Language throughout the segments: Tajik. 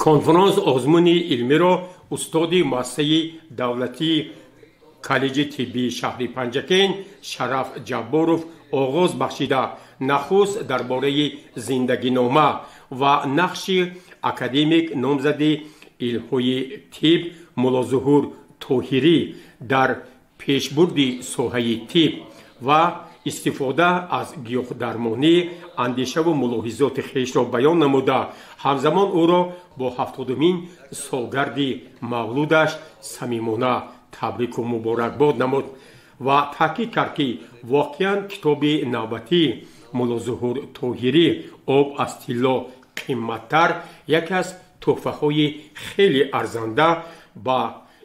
Конфронс озмуни илмиро устоди муассисаи давлатии коллеҷи тиббии шаҳри Панҷакент Шараф Ҷабборов оғоз бахшида, нахуст дар бораи зиндагинома ва нақши академик, номзади илмҳои тиб Муллозуҳур Тоҳирӣ дар пешбурди соҳаи тиб ва истифода аз гиёҳдармонӣ андешаву мулоҳизоти хешро баён намуда, ҳамзамон ӯро бо 70-умин солгарди мавлудаш самимона табрику муборакбод намуд ва таъкид кард, ки воқеан китоби навбатии Муллозуҳур Тоҳирӣ «Об аз тилло қимматтар» яке аз тӯҳфаҳои хеле арзанда ба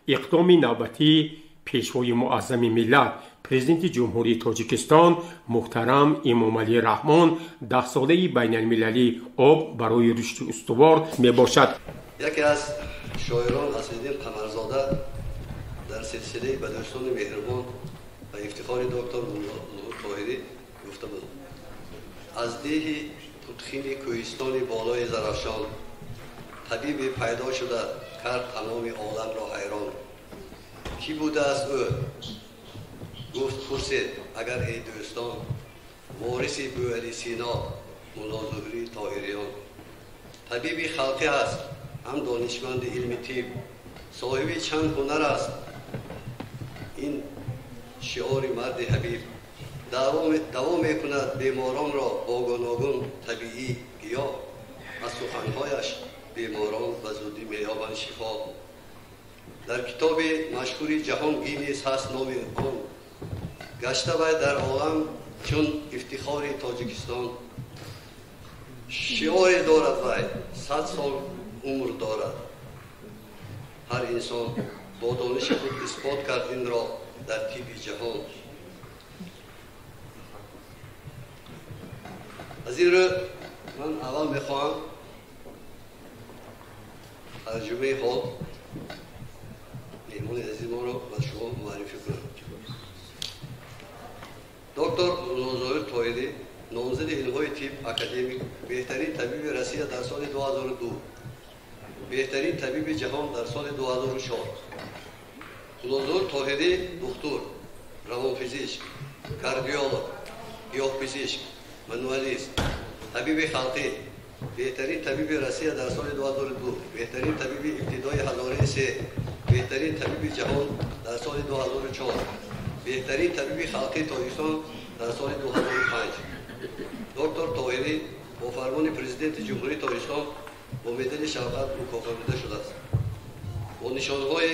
иқдоми навбатии Пешвои муаззами миллат, Президенти Ҷумҳурии Тоҷикистон муҳтарам Эмомалӣ Раҳмон, даҳсолаи байналмилалии об барои рушди устувор мебошад. Яке аз шоирон Аслиддин Қамарзода дар силсилаи «Ба дӯстони меҳрубон» ба ифтихори доктор Муллозуҳур Тоҳирӣ гуфта буд: «Аз деҳи путхини кӯҳистони болои Зарафшон табибе пайдо шуда, кард тамоми оламро ҳайрон. Кӣ будааст ӯ? Гуфт пурсед агар, эй дӯстон, вориси Бӯали Сино, Муллозуҳури Тоҳириён. Табиби халқӣ аст, ҳам донишманди илми тиб, соҳиби чанд ҳунар аст, ин шиори марди ҳабиб. Даво мекунад беморонро бо гуногун табиӣ гиёҳ, аз суханҳояш беморон ба зудӣ меёбанд шифо. Дар китоби машҳури ҷаҳон Гиннес ҳаст номи он, гашта вай дар олам чун ифтихори Тоҷикистон. Шиоре дорад вай: 100 сол умр дорад ҳар инсон, бо дониши худ исбот кард инро дар тибби ҷаҳон». Аз ин рӯ ман аввал мехоҳам тарҷумаи ҳол меҳмони азизмонро ба шумо муаррифӣ кунам. Доктор Муллозоир Тоҳирӣ, номзади илмҳои тиб, академик, беҳтарин табиби Россия дар соли 2002, беҳтарин табиби ҷаҳон дар соли 2004. Муллозоир Тоҳирӣ духтур, равонпизишк, кардиолог, гиёҳпизишк, мануалист, табиби халқӣ, беҳтарин табиби Россия дар соли 2002, беҳтарин табиби ибтидои ҳазораи се, беҳтарин табиби ҷаҳон дар соли 2004, беҳтарин табиби халқии Тоҷикистон дар соли 2005. Доктор Тоҳирӣ бо фармони Президенти Ҷумҳурии Тоҷикистон бо медали Шавқат мукофотида шудааст, бо нишонҳои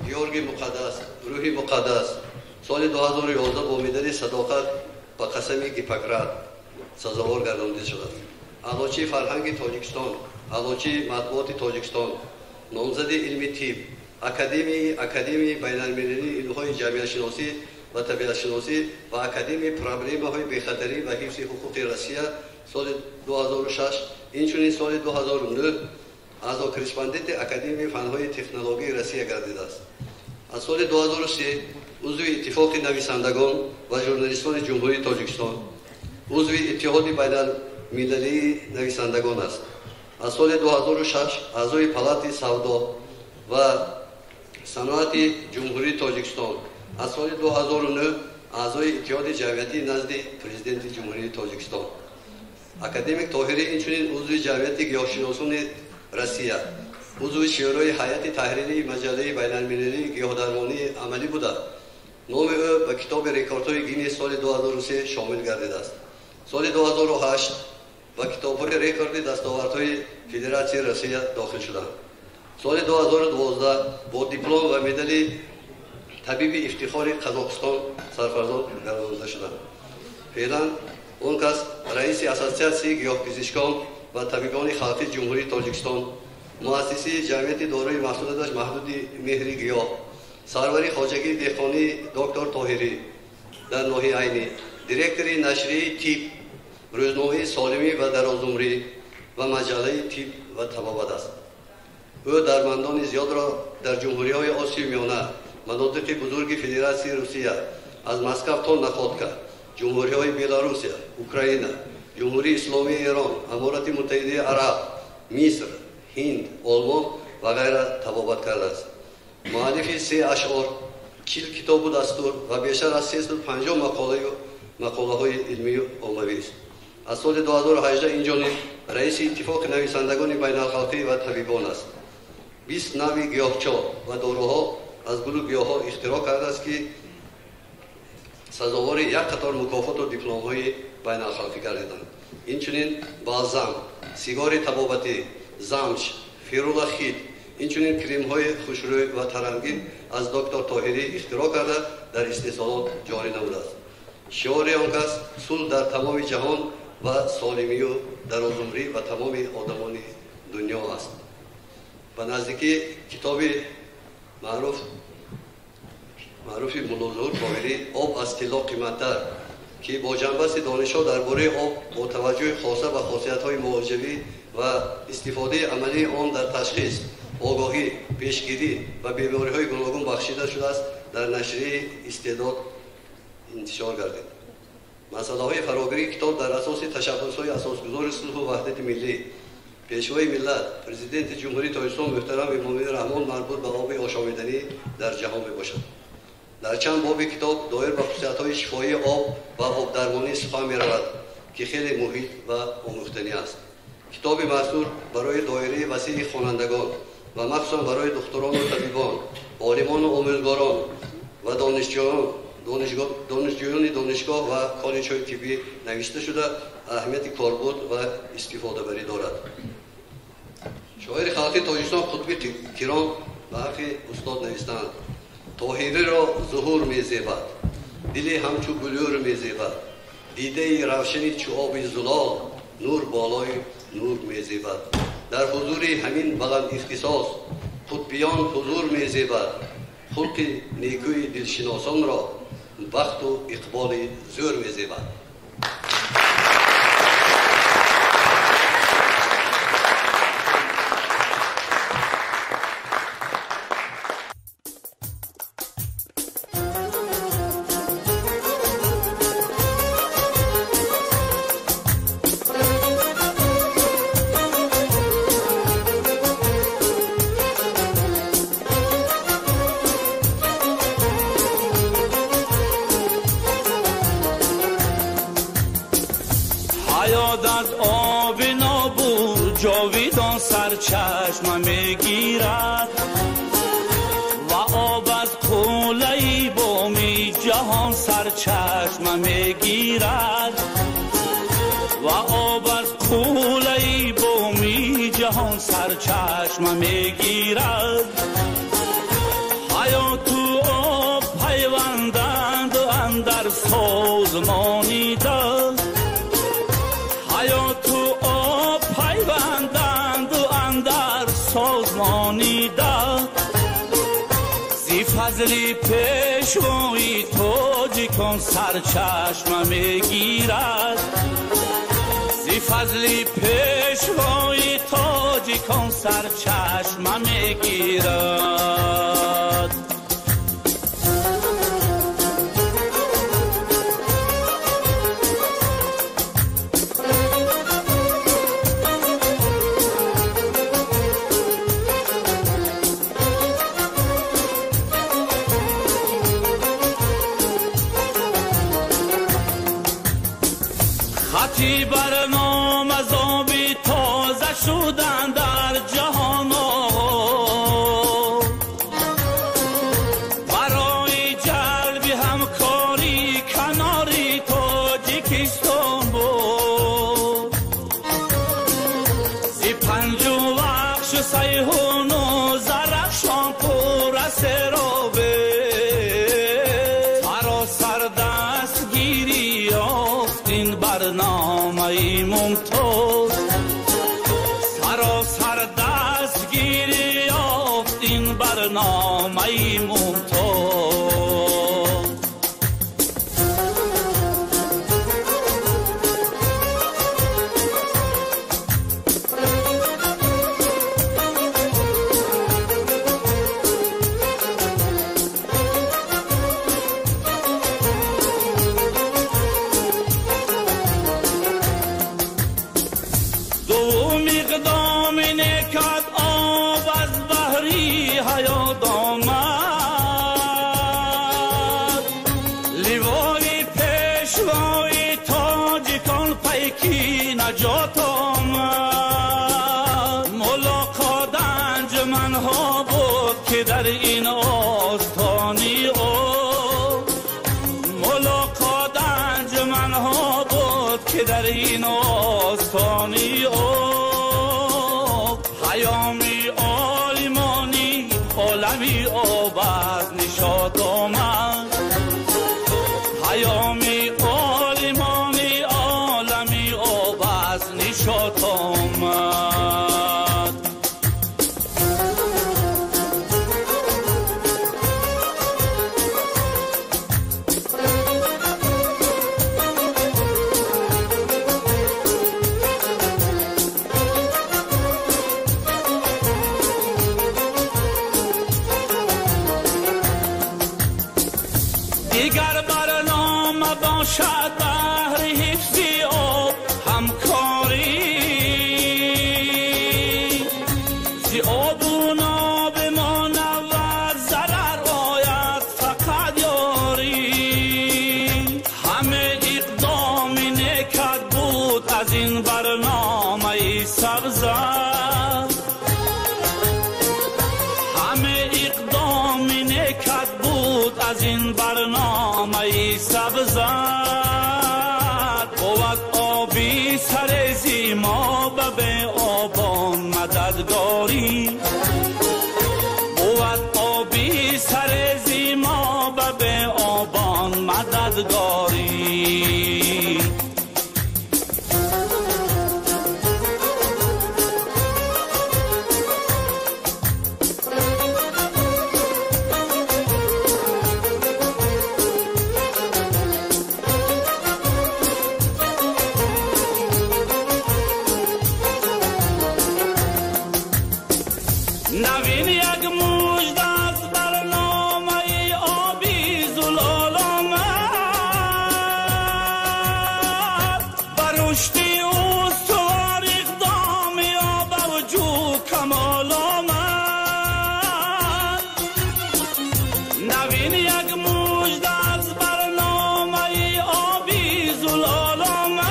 Георги Муқаддас, Рӯҳи Муқаддас, соли 2011 бо медали Садоқат ба қасами Гиппократ сазовор гардонида шудааст. Аълочии фарҳанги Тоҷикистон, аълочии матбуоти Тоҷикистон, номзади илми тиб, академияи байналмилалии илмҳои ҷамъиятшиносӣ ва табиатшиносӣ ва Академияи проблемаҳои бехатарӣ ва ҳифзи ҳуқуқи Россия соли 2006, инчунин соли 2009 аъзо корреспонденти Академияи фанҳои технологияи Россия гардидааст. Аз соли 2003 узви Иттифоқи нависандагон ва журналистони Ҷумҳурии Тоҷикистон, узви Иттиҳоди байналмилалии нависандагон аст. Аз соли 2006 аъзои Палати савдо ва саноати Ҷумҳурии Тоҷикистон, аз соли 2009 аъзои Иттиҳоди ҷамъиятӣ назди Президенти Ҷумҳурии Тоҷикистон. Академик Тоҳирӣ инчунин узви Ҷамъияти гиёҳшиносони Россия, узви Шӯрои ҳайати таҳририи маҷаллаи байналмилалии гиёҳдармонии амалӣ буда, номи ӯ ба китоби рекордҳои Гиннес соли 2003 шомил гардидааст. Соли 2008 ба китобҳои рекорди дастовардҳои Федератсияи Россия дохил шуданд. Соли 2012 бо диплом ва медали табиби ифтихори Қазоқистон сарфарзон гардонида шуданд. Феълан он кас раиси Ассотсиатсияи гиёҳпизишкон ва табибони халқии Ҷумҳурии Тоҷикистон, муассиси ҷамъияти дорои маҳсулоташ маҳдуди «Меҳри гиёҳ», сарвари хоҷагии деҳқонии «Доктор Тоҳирӣ» дар ноҳияи Айнӣ, директори нашрияи «Тиб», рӯзномаи «Солимӣ ва дарозумрӣ» ва маҷаллаи «Тиб ва табобат» аст. Ӯ дармандони зиёдро дар ҷумҳуриҳои Осиёи Миёна, манотиқи бузурги Федератсияи Русия, аз Москав то Находка, ҷумҳуриҳои Беларусия, Украина, Ҷумҳурии Исломии Эрон, Аморати Муттаҳидаи Араб, Миср, Ҳинд, Олмон ва ғайра табобат кардааст. Муаллифи 3 ашъор, 40 китобу дастур ва бештар аз 350 мақолаҳои илмию оммавист. Аз соли 2018 инҷониб раиси Иттифоқи нависандагони байналхалқӣ ва табибон аст. 20 нави гиёҳчо ва доруҳо аз гулу гиёҳҳо ихтироъ кардааст, ки сазовори як қатор мукофоту дипломҳои байналхалқӣ гардиданд. Инчунин балзам, сигори табобатӣ, замш, фирула хит, инчунин кремҳои хушрӯй ва тарангин аз доктор Тоҳирӣ ихтироъ карда дар истеҳсолот ҷорӣ намудааст. Шиори он кас сулҳ дар тамоми ҷаҳон ва солимию дарозумрӣ ба тамоми одамони дунё аст. Ба наздикӣ китоби маъруфи Муллозуҳур Тоҳирӣ «Об аз тилло қиматтар», ки бо ҷанбасти донишҳо дар бораи об бо таваҷҷӯҳи хоса ба хосиятҳои муолиҷавӣ ва истифодаи амалии он дар ташхис, огоҳӣ, пешгирӣ ва бемориҳои гуногун бахшида шудааст, дар нашрияи «Истеъдод» интишор гардид. Масъалаҳои фарогирии китоб дар асоси ташаббусҳои асосгузори сулҳу ваҳдати миллӣ, Пешвои миллат, Президенти Ҷумҳурии Тоҷикистон муҳтарам Эмомалӣ Раҳмон марбут ба оби ошомиданӣ дар ҷаҳон мебошад. Дар чанд боби китоб доир ба хусусиятҳои шифоии об ва обдармонӣ сухан меравад, ки хеле муҳит ва омӯхтанӣ аст. Китоби мазкур барои доираи васеи хонандагон ва махсусан барои духтурону табибон, олимону омӯзгорон ва донишҷӯёни донишгоҳ ва коллеҷҳои тиббӣ навишта шуда, аҳамияти корбурд ва истифодабарӣ дорад. Шоири халқи Тоҷикистон Қутби Киром ба ҳаққи устод навиштаанд: Тоҳириро зуҳур мезебад, дили ҳамчу гулӯр мезебад, дидаи равшани чу оби зулол, нур болои нур мезебад. Дар ҳузури ҳамин баланд ихтисос қутбиён ҳузур мезебад, хулқи некӯи дилшиносонро бахту иқболи зӯр мезебад. Сарчашма мегирад ва об аз қуллаи боми ҷаҳон сарчашма мегирад ва об аз қуллаи боми ҷаҳон сарчашма мегирад. Ҳаёту об пайванданд андар созмони дил, ҳаёту об пайванданд андар созмони дил. Зи фазли пешвои тоҷикон сарчашма мегирад, зи фазли пешвои тоҷикон сарчашма мегирад. Хати барнома аз оби тоза шудан дар ҷаҳон барои ҷалби ҳамкорӣ канори Тоҷикистон буд. Зи панҷу вахшу Сайҳуну Зарафшон пурра серобе саросар дастгирӣ ёфт ин барномаи мумтоз, саросар дастгирӣ ёфт ин барномаи мумтоз. Анҷуманҳо буд ки дар ин остони об, мулоқот анҷуманҳо буд ки дар ин остони об, паёми олимони олами об аз нишот омад, паёми олимони олами об аз нишот омад. Дигар барнома бошад баҳри ҳифзи об ҳамкорӣ, зи обу ноби мо навад зарар ояд фақат ёрӣ. Ҳама иқдоми некат буд аз ин барномаи сабза, ҳама иқдоми некат буд аз ин барномаи сабза. Бувад оби сарези мо ба беобон мададгорӣ, бувад оби сарези мо ба беобон мададгорӣ. Навин як мужда аз барномаи оби зулол омад, ба рушди устувор иқдоми об авҷу камол омад. Навин як мужда аз барномаи оби зулол омад,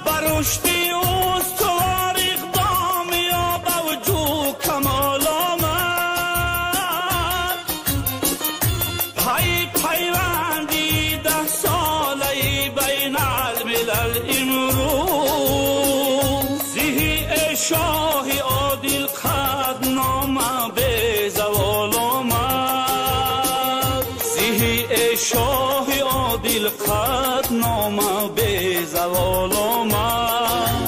ба рушди устувор иқдоми об авҷу камол омад. Пай пайванди даҳсолаи байналмилал имрӯз, зиҳи шоҳи одил қаднома безавол омад, зиҳи шоҳи одил қаднома безавол омад,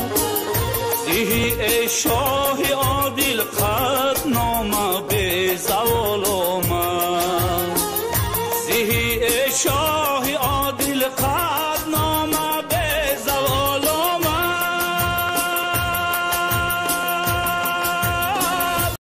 зиҳи шоҳ